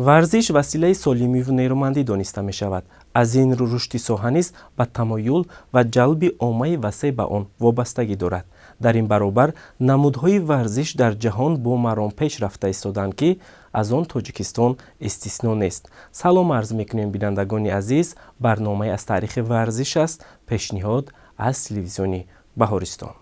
Варзиш василаи солимиву нерӯмандӣ дониста мешавад. Аз ин рӯ рушди соҳа низ ба тамоюл ва ҷалби оммаи васеъ ба он вобастагӣ дорад. Дар ин баробар намудҳои варзиш дар ҷаҳон бо маром пеш рафта истоданд, ки аз он Тоҷикистон истисно нест. Салом арз мекунем, бинандагони азиз. Барномаи аз таърихи варзиш аст, пешниҳод аз телевизиони Баҳористон.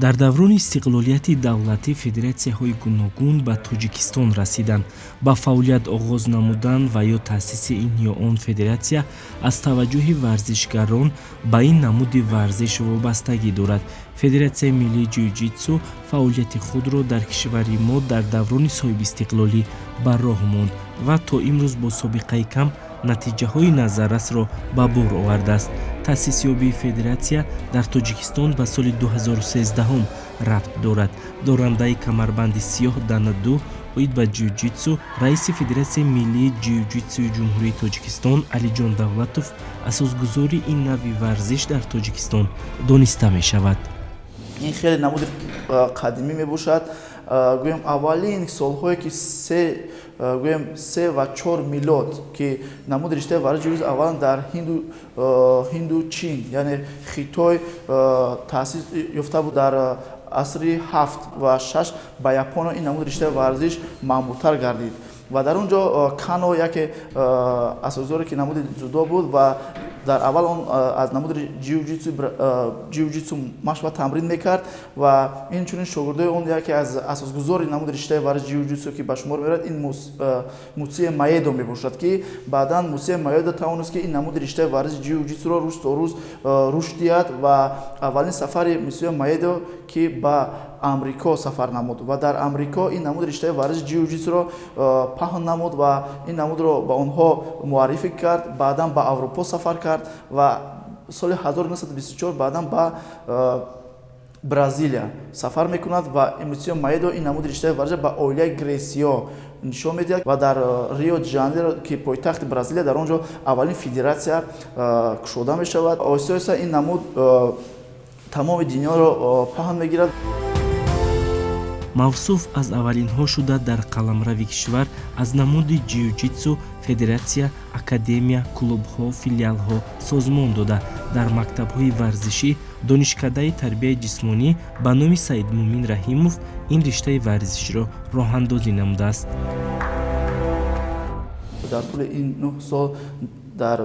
Дар даврони истиқлолияти давлатӣ федератсияҳои гуногун ба Тоҷикистон расиданд. Ба фаъолият оғоз намудан ва ё таъсиси ин ё он федератсия аз таваҷҷӯҳи варзишгарон ба ин намуди варзиш вобастагӣ дорад. Федератсияи миллии ҷиу-ҷитсу фаъолияти худро дар кишвари мо дар даврони соҳибистиқлолӣ ба роҳ монд ва то имрӯз бо собиқаи кам натиҷаҳои назаррасро ба бор овардааст. Таъсисёбии федератсия дар Тоҷикистон ба соли 2013 рабт дорад. Дорандаи камарбанди сиёҳ дана 2 оид ба ҷиу-ҷитсу, раиси Федератсияи миллии ҷиу-ҷитсуи Ҷумҳурии Тоҷикистон Алиҷон Давлатов асосгузори ин навъи варзиш дар Тоҷикистон дониста мешавад. Ин хеле намуди қадимӣ мебошад. Гӯем, аввалин солҳое ки гӯем 3 ва 4 милод, ки намуди риштаи варзиши ҷиу аввалан дар Ҳинду Чин, яъне Хитой таъсис ёфта буд. Дар асри 7 ва 6 ба Япония ин намуди риштаи варзиш маъмултар гардид ва дар он ҷо Кано яке асосгузоре ки намуди ҷудо буд ва дар аввал он аз намуди ҷиу-ҷитсу машқ ва тамрин мекард ва инчунин шогирдои он, яке аз асосгузори намуди риштаи варзиши ҷиу-ҷитсу, ки ба шумор меравад, ин Мутсуо Маедо мебошад, ки баъдан Мутсуо Маедо тавонист, ки ин намуди риштаи варзиши ҷиу-ҷитсуро рӯз то рӯз рушд диҳад. Ва аввалин сафари Мутсуо Маедо, ки ба Амрико сафар намуд ва дар Амрико ин намуди риштаи варзиши ҷиу-ҷитсуро паҳн намуд ва ин намудро ба онҳо муаррифӣ кард. Баъдан ба Аврупо сафар кард ва соли 1924 баъдан ба Бразилия сафар мекунад ва Мутсуо Маедо ин намуди риштаи варзиш ба оилаи Гресиё нишон медиҳад ва дар Рио де Жанейро, ки пойтахти Бразилия, дар он ҷо аввалин федератсия кушода мешавад. Оҳиста оҳиста ин намуд тамоми дунёро паҳн мегирад. Мавсуф аз аввалинҳо шуда дар қаламрави кишвар аз намуди ҷиу-ҷитсу федератсия, академия, клубҳо, филиалҳо созмон дода, дар мактабҳои варзишӣ, донишкадаи тарбияи ҷисмонӣ ба номи Саидмӯмин Раҳимов ин риштаи варзиширо роҳандозӣ намудааст. Дар тӯли ин 9 сол дар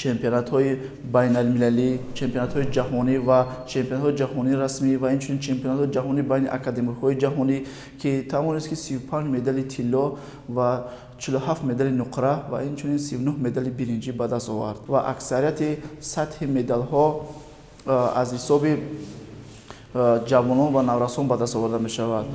чемпионатҳои байналмилалӣ, чемпионатҳои ҷаҳонӣ ва чемпионатҳои ҷаҳонии расмӣ ва инчунин чемпионатҳои ҷаҳонӣ байни академикҳои ҷаҳонӣ, ки тавонист, ки 35 медали тилло ва 47 медали нуқра ва инчунин 39 медали биринҷӣ ба даст овард ва аксарияти сатҳи медалҳо аз ҳисоби ҷавонон ва наврасон ба даст оварда мешавад.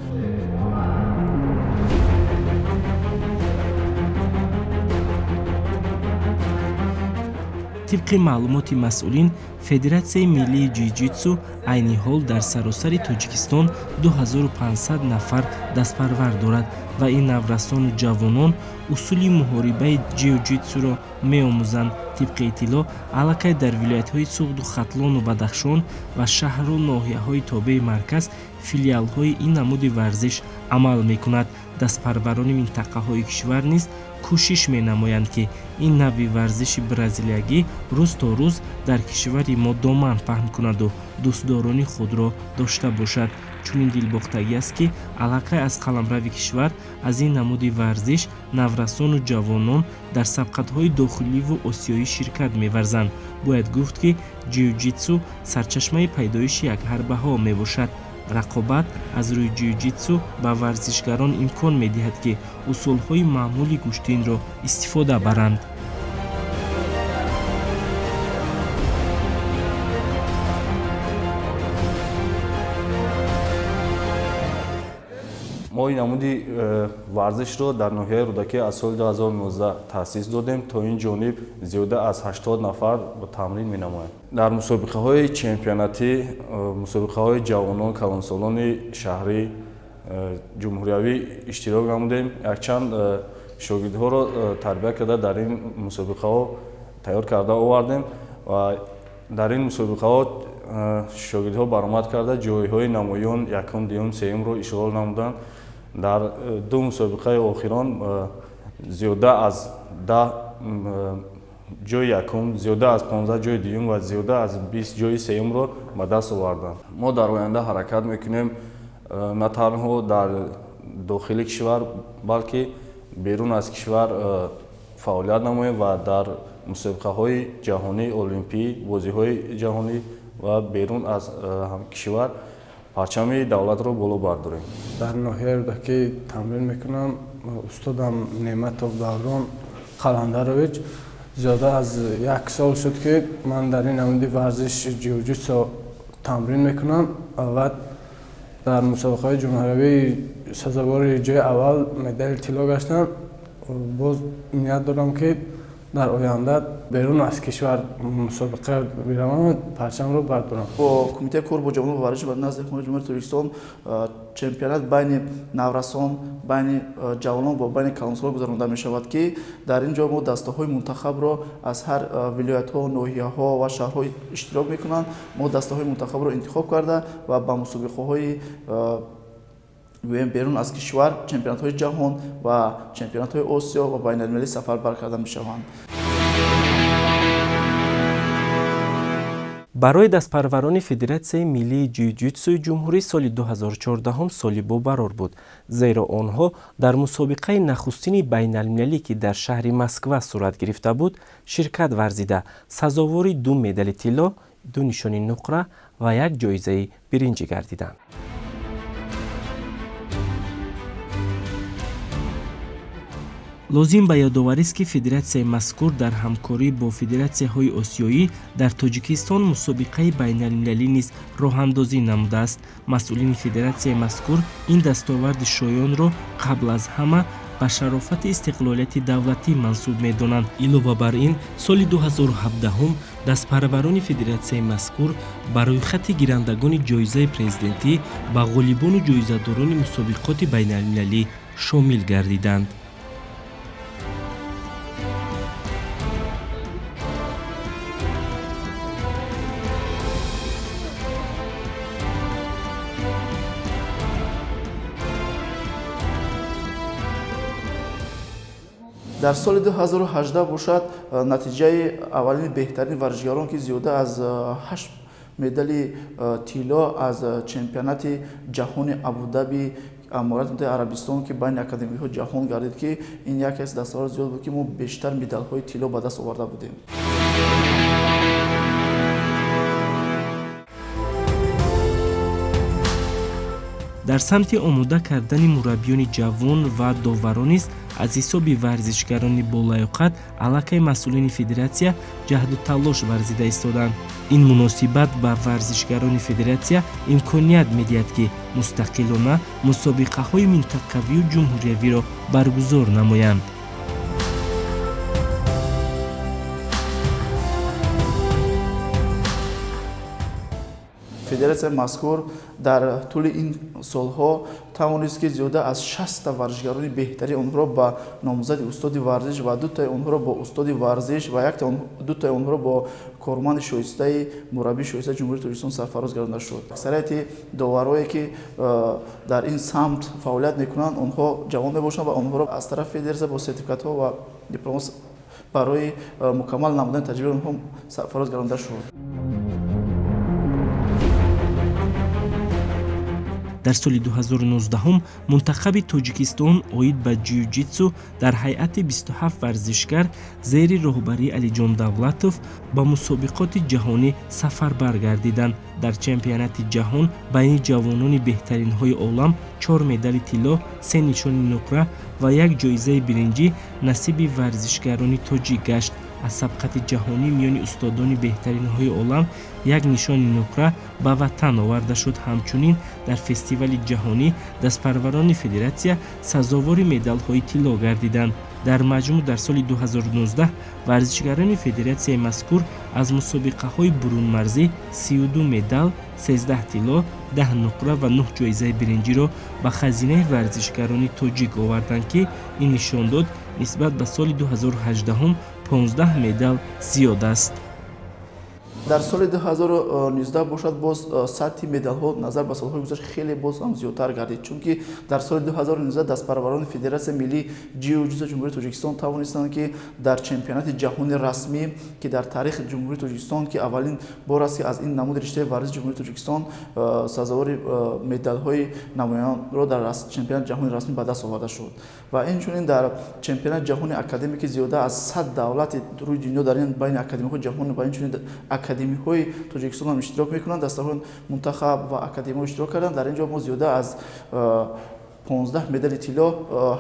Тибқи маълумоти масъулин, Федератсияи миллии ҷиу-ҷитсу айни ҳол дар саросари Тоҷикистон 2500 нафар дастпарвар дорад ва ин наврасону ҷавонон усули муҳорибаи ҷиу-ҷитсуро меомӯзанд. Тибқи иттилоъ, аллакай дар вилоятҳои Суғду, Хатлону Бадахшон ва шаҳру ноҳияҳои тобеи марказ филиалҳои ин намуди варзиш амал мекунад. Дастпарварони минтақаҳои кишвар низ кӯшиш менамоянд, ки ин навъи варзиши бразилиягӣ рӯз то рӯз дар кишвари мо доман паҳн кунаду дӯстдорони худро дошта бошад. Чунин дилбохтагӣ аст, ки аллакай аз қаламрави кишвар аз ин намуди варзиш наврасону ҷавонон дар сабқатҳои дохиливу осиёӣ ширкат меварзанд. Бояд гуфт, ки ҷиу-ҷитсу сарчашмаи пайдоиши якҳарбаҳо мебошад. Рақобат аз рӯи ҷиу-ҷитсу ба варзишгарон имкон медиҳад, ки усулҳои маъмули гӯштинро истифода баранд. Мо ин намуди варзишро дар ноҳияи Рӯдакӣ аз соли 2019 таъсис додем. То ин ҷониб зиёда аз 80 нафар тамрин менамоянд. Дар мусобиқаҳои чемпионатӣ, мусобиқаҳои ҷавонон, калонсолони шаҳрӣ, ҷумҳуриявӣ иштирок намудем. Якчанд шогирдҳоро тарбия карда, дар ин мусобиқаҳо тайёр карда овардем ва Дар ин мусобиқаҳо шогирдҳо баромад карда ҷойҳои намоён якум, дуюм, сеюмро ишғол намуданд. Дар ду мусобиқаи охирон зиёда аз 10 ҷои якум, зиёда аз 15 ҷои дуюм ва зиёда аз 20 ҷои сеюмро ба даст оварданд. Мо дар оянда ҳаракат мекунем на танҳо дар дохили кишвар, балки берун аз кишвар фаъолият намоем ва дар мусобиқаҳои ҷаҳонӣ, олимпӣ, бозиҳои ҷаҳонӣ ва берун аз кишвар парчами давлатро боло бардорем. Дар ноҳияи Рӯдакӣ тамрин мекунам. Устодам Неъматов Даврон Қаландарович зиёда аз як сол шуд, ки ман дар ин намуди варзиш ҷиу-ҷитсу тамрин мекунам ва дар мусобиқаҳои ҷумҳуриявӣ сазовори ҷои аввал медали тилло гаштам. Боз ният дорам, ки дар оянда берун аз кишвар мусобиқа биравам ва парчамро бардорам. Бо Кумитаи кор бо ҷавонон ва варзиш ва назди Ҳукумати Ҷумҳурии Тоҷикистон чемпионат байни наврасон, байни ҷавонон ва байни калонсолон гузаронида мешавад, ки дар ин ҷо мо дастаҳои мунтахабро аз ҳар вилоятҳо, ноҳияҳо ва шаҳрҳо иштирок мекунанд. Мо дастаҳои мунтахабро интихоб карда ва ба мусобиқаҳои гӯем берун аз кишвар, чемпионатҳои ҷаҳон ва чемпионатҳои Осиё ва байналмилалӣ сафарбар карда мешаванд. Барои дастпарварони Федератсияи миллии ҷиу-ҷитсуи ҷумҳурӣ соли 2014 соли бобарор буд, зеро онҳо дар мусобиқаи нахустини байналмилалӣ, ки дар шаҳри Москва сурат гирифта буд, ширкат варзида, сазовори 2 медали тилло, 2 нишони нуқра ва як ҷоизаи биринҷӣ гардиданд. Лозим ба ёдоварист, ки федератсияи мазкур дар ҳамкорӣ бо федератсияҳои осиёӣ дар Тоҷикистон мусобиқаи байналмилалӣ низ роҳандозӣ намудааст. Масъулини федератсияи мазкур ин дастоварди шоёнро қабл аз ҳама ба шарофати истиқлолияти давлатӣ мансуб медонанд. Илова бар ин, соли 2017 дастпарварони федератсияи мазкур ба рӯйхати гирандагони ҷоизаи президентӣ ба ғолибону ҷоизадорони мусобиқоти байналмилалӣ шомил гардиданд. Дар соли 2018 бошад, натиҷаи аввалини беҳтарин варзишгарон, ки зиёда аз 8 медали тилло аз чемпионати ҷаҳони Абудаби, Аморати Муттаҳидаи Арабистон, ки байни академиҳо ҷаҳон гардид, ки ин яке аз дастовард зиёд буд, ки мо бештар медалҳои тилло ба даст оварда будем. Дар самти омода кардани мураббиёни ҷавон ва доварон низ аз ҳисоби варзишгарони болаёқат аллакай масъулини федератсия ҷаҳду талош варзида истоданд. Ин муносибат ба варзишгарони федератсия имконият медиҳад, ки мустақилона мусобиқаҳои минтақавию ҷумҳуриявиро баргузор намоянд. Федератсияи мазкур дар тӯли ин солҳо тавонист, ки зиёда аз 60 варзишгарони беҳтарини онҳоро ба номзади устоди варзиш ва дутаи онҳоро бо устоди варзиш ва дутаи онҳоро бо корманди шоистаи мураббии шоистаи Ҷумҳурии Тоҷикистон сарфароз гардонда шуд. Аксарияти доварое, ки дар ин самт фаъолият мекунанд, онҳо ҷавон мебошанд ва онҳоро аз тарафи федератсия бо сертификатҳо ва дипломҳо барои мукаммал намудани таҷрибаи онҳо сарфароз гардонда шуд. Дар соли 2019 мунтахаби Тоҷикистон оид ба ҷиу-ҷитсу дар ҳайати 27 варзишгар зери роҳбарии Алиҷон Давлатов ба мусобиқоти ҷаҳонӣ сафарбар гардиданд. Дар чемпионати ҷаҳон байни ҷавонони беҳтаринҳои олам 4 медали тилло, 3 нишони нуқра ва як ҷоизаи биринҷӣ насиби варзишгарони тоҷик гашт. Аз сабқати ҷаҳонӣ миёни устодони беҳтаринҳои олам як нишони нуқра ба ватан оварда шуд. Ҳамчунин дар фестивали ҷаҳонӣ дастпарварони федератсия сазовори медалҳои тилло гардиданд. Дар маҷмӯъ дар соли 2019 варзишгарони федератсияи мазкур аз мусобиқаҳои бурунмарзӣ 32 медал, 13 тилло, 10 нуқра ва 9 ҷоизаи биринҷиро ба хазинаи варзишгарони тоҷик оварданд, ки ин нишон дод нисбат ба соли 2018 15 медал зиёд аст. Дар соли 2019 бошад, боз сатҳи медалҳо назар ба солҳои гузашта хеле боз ҳам зиёдтар гардид, чунки дар соли 2019 дастпарварони Федератсияи миллии ҷиу-ҷитсу Ҷумҳурии Тоҷикистон тавонистанд, ки дар чемпионати ҷаҳони расмӣ, ки дар таърихи Ҷумҳурии Тоҷикистон, ки аввалин бор аст, ки аз ин намуди риштаи варзиши Ҷумҳурии Тоҷикистон сазовори медалҳои намоянро дар чемпионати ҷаҳони расмӣ ба даст оварда шуд. Ва инчунин дар чемпионати ҷаҳони академӣ, ки зиёда аз 100 давлати рӯи дунё дар ин байни академиҳои ҷаҳон ва инчунин академиҳои Тоҷикистон ҳам иштирок мекунанд, дастаҳои мунтахаб ва академиҳо иштирок карданд. Дар ин ҷо мо зиёда аз 15 медали тилло,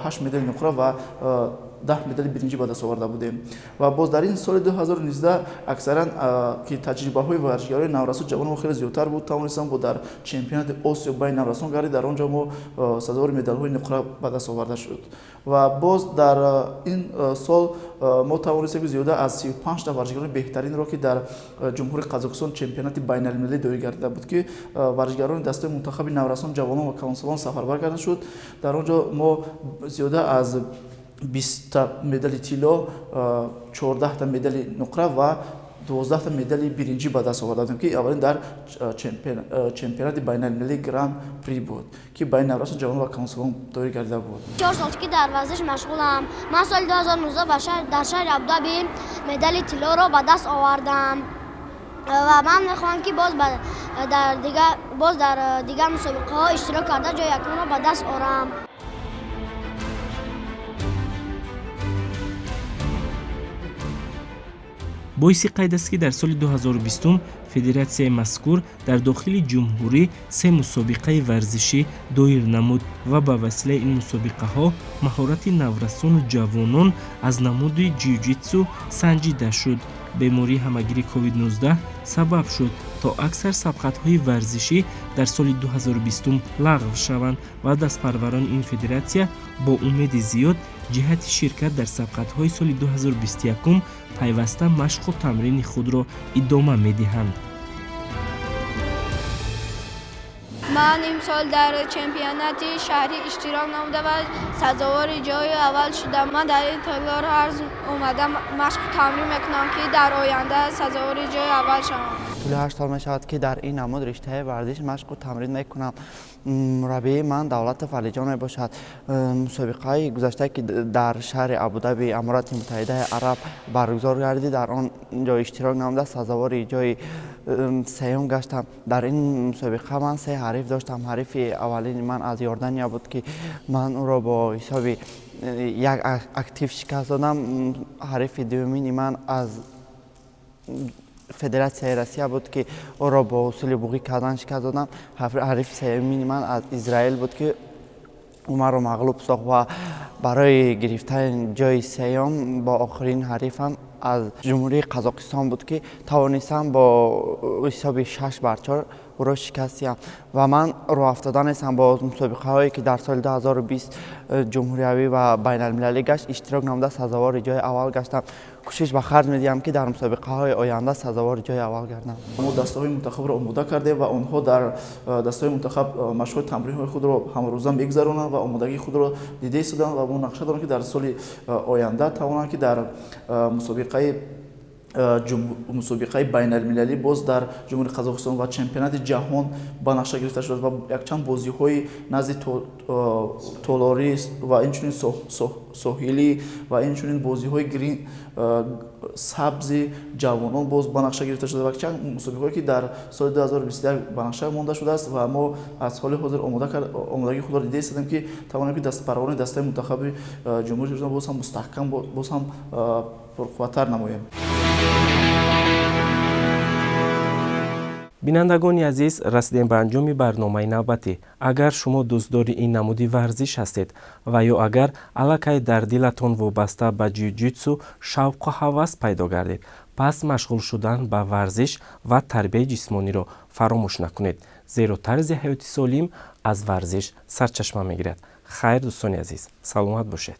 8 медали нуқра ва 10 медали биринҷӣ ба даст оварда будем. Ва боз дар ин соли 2019 аксаран ки таҷрибаҳои варзишгарони наврасу ҷавони мо хеле зиёдтар буд, тавонистам бо дар чемпионати Осиё байни наврасон гардид. Дар он ҷо мо сазовори медалҳои нуқра ба даст оварда шуд. Ва боз дар ин сол мо тавонистем, ки зиёда аз 35 та варзишгарони беҳтаринро, ки дар Ҷумҳурии Қазоқистон чемпионати байналмилалӣ доир гардида буд, ки варзишгарони дастаи мунтахаби наврасон, ҷавонон ва калонсолон сафарбар карда шуд. Дар он ҷо мо зиёда аз 20 та медали тилло, 14 та медали нуқра ва 12 та медали биринҷӣ ба даст оварда будем, ки аввалин дар чемпионати байналмилалии Гран При буд, ки байни наврасон, ҷавонон ва калонсолон доир гардида буд. 4 сол ки дар варзиш машғулам. Ман соли 2019 дар шаҳри Абудаби медали тиллоро ба даст овардам ва ман мехоҳам, ки боз дар дигар мусобиқаҳо иштирок карда ҷои якумро ба даст орам. Боиси қайд аст, ки дар соли 2020 федератсияи мазкур дар дохили ҷумҳурӣ 3 мусобиқаи варзишӣ доир намуд ва ба василаи ин мусобиқаҳо маҳорати наврасону ҷавонон аз намуди ҷиу-ҷитсу санҷида шуд. Бемории ҳамагири COVID-19 сабаб шуд, то аксар сабқатҳои варзишӣ дар соли 2020 лағв шаванд ва дастпарварони ин федератсия бо умеди зиёд ҷиҳати ширкат дар сабқатҳои соли 2021 пайваста машқу тамрини худро идома медиҳанд. Ман имсол дар чемпионати шаҳрӣ иштирок намуда ва сазовори ҷои аввал шудам. Ман дар ин толор ҳар омада машқу тамрин мекунам, ки дар оянда сазовори ҷои аввал шавам. Тӯли 8 сол мешавад, ки дар ин намуд риштаи варзиш машқу тамрин мекунам. Мураббии ман Давлатов Алиҷон мебошад. Мусобиқаи гузашта, ки дар шаҳри Абудаби Аморати Муттаҳидаи Араб баргузор гардид, дар он ҷо иштирок намуда сазовори ҷои сеюм гаштам. Дар ин мусобиқа ман 3 ҳариф доштам. Ҳарифи аввалини ман аз Иордания буд, ки ман ӯро бо ҳисоби як актив шикаст додам. Ҳарифи дуюмини ман аз Федератсияи Россия буд, ки ӯро бо усули буғӣ кардан шикаст додам. Ҳарифи сеюмини ман аз Израил буд, ки ӯ маро мағлуб сохт ва барои гирифтани ҷои сеюм бо охирин ҳарифам аз Ҷумҳурии Қазоқистон буд, ки тавонистам бо ҳисоби 6-4 ӯро шикастиям. Ва ман роҳафтода нестам, бо мусобиқаҳое, ки дар соли 2020 ҷумҳуриявӣ ва байналмилалӣ гашт, иштирок намуда сазовори ҷои аввал гаштам. Кӯшиш ба харҷ медиҳам, ки дар мусобиқаҳои оянда сазовори ҷои аввал гардам. Мо дастаҳои мунтахабро омода кардем ва онҳо дар дастаҳои мунтахаб машқҳои тамринҳои худро ҳамрӯза мегузаронанд ва омодагии худро дида истоданд ва мо нақша дорем, ки дар соли оянда тавонанд, ки дар мусобиқаи байналмилалӣ боз дар Ҷумҳурии Қазоқистон ва чемпионати ҷаҳон ба нақша гирифта шудааст ва якчанд бозиҳои назди толорӣ ва инчунин соҳилӣ ва инчунин бозиҳои грин сабзи ҷавонон боз ба нақша гирифта шуда ва чанд мусобиқаҳое, ки дар соли 2021 ба нақша монда шудааст ва мо аз ҳоли ҳозир омодагии худро дида истодем, ки тавонем, ки дастпарварони дастаи мунтахаби Ҷумҳурии Тоҷикистон боз ҳам мустаҳкам, боз ҳам пурқувваттар намоем. Бинандагони азиз, расидем ба анҷоми барномаи навбатӣ. Агар шумо дӯстдори ин намуди варзиш ҳастед ва ё агар аллакай дар дилатон вобаста ба ҷиу-ҷитсу шавқу ҳавас пайдо гардед, пас машғул шудан ба варзиш ва тарбияи ҷисмониро фаромӯш накунед, зеро тарзи ҳаёти солим аз варзиш сарчашма мегирад. Хайр, дӯстони азиз, саломат бошед.